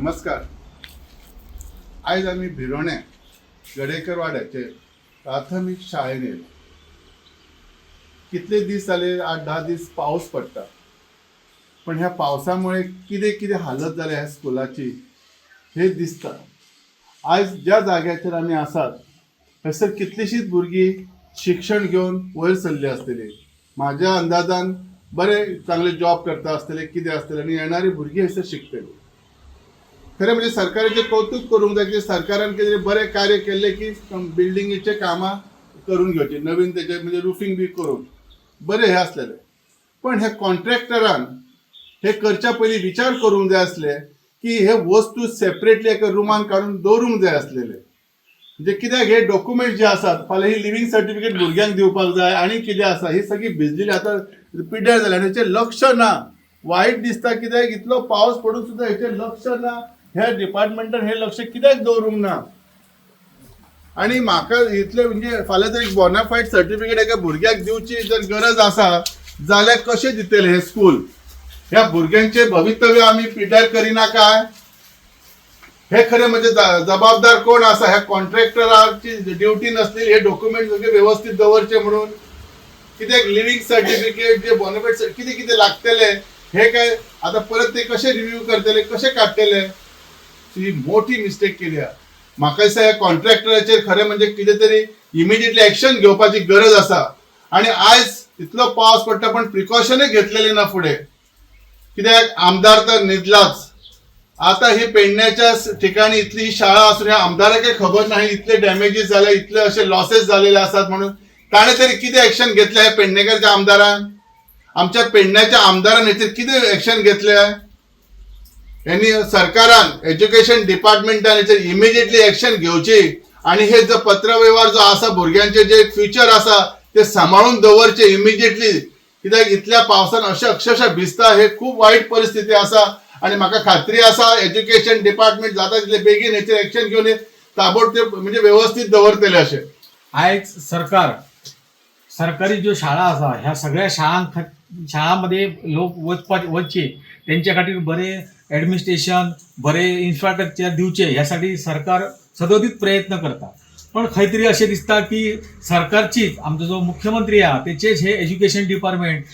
नमस्कार. आयज आमी भिरोणे गडेकर वाड्याचे प्राथमीक शाळेन येयला. कितले दीस जाले, 8-10 दीस पावस पडटा, पण ह्या पावसामुळे कितें कितें हालत जाल्या ह्या स्कुलाची हे दिसता. आयज ज्या जाग्याचेर आमी आसात थंयसर कितलीशींच भुरगीं शिक्षण घेवन वयर सरली आसतली. म्हाज्या अंदाजान बरे चांगले जॉब करता आसतले, कितें आसतले आनी येणारी भुरगीं हयसर शिकतली. खरें म्हणजे सरकाराचें कौतुक करूंक जाय की सरकारान कितें तरी बरें कार्य केल्लें की बिल्डिंगेचें कामां करून घेवचें नवीन, तेजें म्हणजे रुफींग बी करून बरें हें आसलेलें. पण ह्या कॉन्ट्रॅक्टरान हे करच्या पयलीं विचार करूंक जाय आसले की हे वस्तू सेपरेटली एका रुमान काडून दवरूंक जाय आसलेले. म्हणजे कित्याक हे डॉक्युमेंट जे आसात, फाल्यां ही लिव्हिंग सर्टिफिकेट भुरग्यांक दिवपाक जाय आनी कितें आसा, ही सगळी भिजलेली आतां पिड्ड्यार जाल्या आनी हेचें लक्ष ना. वायट दिसता कित्याक इतलो पावस पडून सुद्दां हेचें लक्ष ना. ह्या डिपार्टमेंटान हें लक्ष कित्याक दवरूंक ना? आनी म्हाका इतलें म्हणजे फाल्यां जर एक बोनाफायड सर्टिफिकेट एका भुरग्याक दिवची जर गरज आसा जाल्यार कशें दितलें हें स्कूल? ह्या भुरग्यांचें भवितव्य आमी पिड्ड्यार करिना काय? हे खरें म्हणजे जबाबदार कोण आसा? ह्या कॉन्ट्रॅक्टराची ड्युटी नासली हे डॉक्युमेंट सगळे व्यवस्थीत दवरचे म्हणून? कित्याक लिव्हिंग सर्टिफिकेट जे बोनाफायड कितें कितें लागतले, हे काय आता परत ते कशे रिव्यू करतले, कशे काडटले? ही मोठी मिस्टेक केली आहा. म्हाका दिसता ह्या कॉन्ट्रॅक्टराचेर खरें म्हणजे कितें तरी इमिजिएटली एक्शन घेवपाची गरज आसा. आनी आयज इतलो पावस पडटा पण प्रिकॉशनय घेतलेले ना फुडें, कित्याक आमदार तर न्हिदलाच. आता ही पेडण्याच्या ठिकाणी इतली ही शाळा असून ह्या आमदाराकय खबर नाही इतले डॅमेजीस जाले, इतले असे लॉसेस झालेले आसात म्हणून. ताणें तरी कितें एक्शन घेतलें ह्या पेडणेकरच्या आमदारान? आमच्या पेडण्याच्या आमदारान हेचेर कितें एक्शन घेतलें? यांनी सरकारान, एज्युकेशन डिपार्टमेंटान हेचेर इमिजिएटली एक्शन घेवची आणि हे जो पत्रवेव्हार जो आसा, भुरग्यांचे जे फ्युचर आसा ते सांबाळून दवरचे इमिजिएटली. कित्याक इतल्या पावसान अशें अक्षरशः भिजता, हे खूब वायट परिस्थिती आसा. आणि म्हाका खात्री आसा एज्युकेशन डिपार्टमेंट जाता तितले बेगीन हेचेर एक्शन घेवन हे ताबडतोब म्हणजे व्यवस्थीत दवरतले अशें. आयज सरकार सरकारी ज्यो शाळा आसा, ह्या सगळ्या शाळांमध्ये लोक वचपाक वचचे, तेंच्या खातीर बरें एडमिनिस्ट्रेशन, बरें इन्फ्रास्ट्रक्चर दिवचें, ह्या सरकार सदोदीत प्रयत्न करता. पण खंय तरी अशें दिसता की सरकारचीच, आमचो जो मुख्यमंत्री आहा तेचेच हे एज्युकेशन डिपार्टमेंट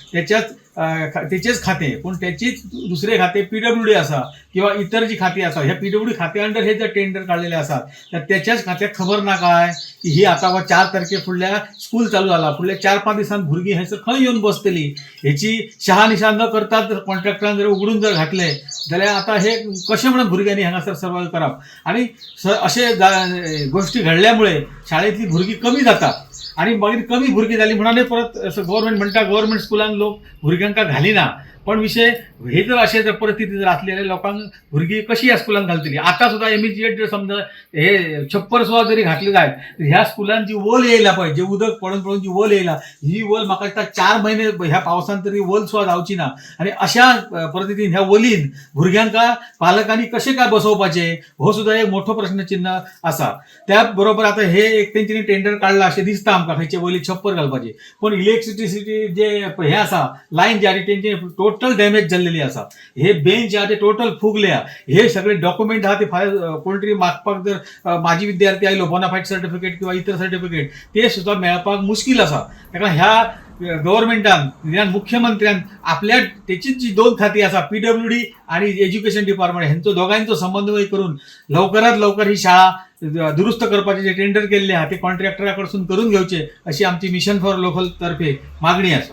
तेचेच खातें, पूण तेचीच दुसरे खातें पीडब्ल्यूडी आसा किंवा इतर जी खाती आसा, ह्या पीडब्ल्यूडी खात्या अंडर हे जर टेंडर काडलेले आसात तर त्याच्याच खात्याक खबर ना काय की ही आतां वा 4 तारखे फुडल्या स्कूल चालू जाला, फुडल्या 4-5 दिसान भुरगीं हयसर खंय येवन बसतली, हेची शहानिशा न करता जर कॉन्ट्रॅक्टरान जर उगडून जर घातले जाल्यार आतां हे कशें म्हणून भुरग्यांनी हांगासर सर्वायव करप? आनी अशे गोश्टी घडल्यामुळे शाळेंतली भुरगीं कमी जातात आनी मागीर कमी भुरगीं जालीं म्हणून परत गव्हर्मेंट म्हणटा गव्हर्मेंट स्कुलान लोक भुरग्यांक घालिना. पण विशय हे जर अशें जर परिस्थिती जर आसली जाल्यार लोकांक भुरगीं कशी ह्या स्कुलान घालतली? आतां सुद्दां इमिजिएट जर समजा हे छप्पर सुद्दां जरी घातले जायत, ह्या स्कुलान जी वल येयला पळय, जे उदक पडून पडून जी वल येयला, ही वल म्हाका दिसता 4 म्हयने ह्या पावसान तरी वल सुद्दां जावची ना. आनी अशा परिस्थितीन ह्या वलीन भुरग्यांक पालकांनी कशें काय बसोवपाचें, हो सुद्दां एक मोठो प्रश्नचिन्ह आसा. त्या बरोबर आतां हे एक तेंच्यांनी टेंडर काडला अशें दिसता आमकां खंयचे वयली छप्पर घालपाचे, पण इलेक्ट्रिसिटी जे हे आसा, लायन जे आहा तेंचे टोटल डॅमेज जाल्लेली आसा. हे बेंच जे आहा ते टोटल फुगल्या. हे सगळे डॉक्युमेंट आहा ते फाल्यां कोण तरी मागपाक जर माजी विद्यार्थी आयलो, बोनाफायड सर्टिफिकेट किंवा इतर सर्टिफिकेट, ते सुद्दां मेळपाक मुश्कील आसा. ताका ह्या गव्हर्मेंटान, निदान मुख्यमंत्र्यान आपल्या तेचीच जी दोन खाती आसा, पीडब्ल्यूडी आणि एज्युकेशन डिपार्टमेंट, हेंचो दोगांचो समन्वय करून लवकरात लवकर ही शाळा दुरुस्त करपाचे जे टेंडर केल्ले आहा ते कॉन्ट्रॅक्टरा कडसून करून घेवचे, अशी आमची मिशन फॉर लोकल तर्फे मागणी आसा.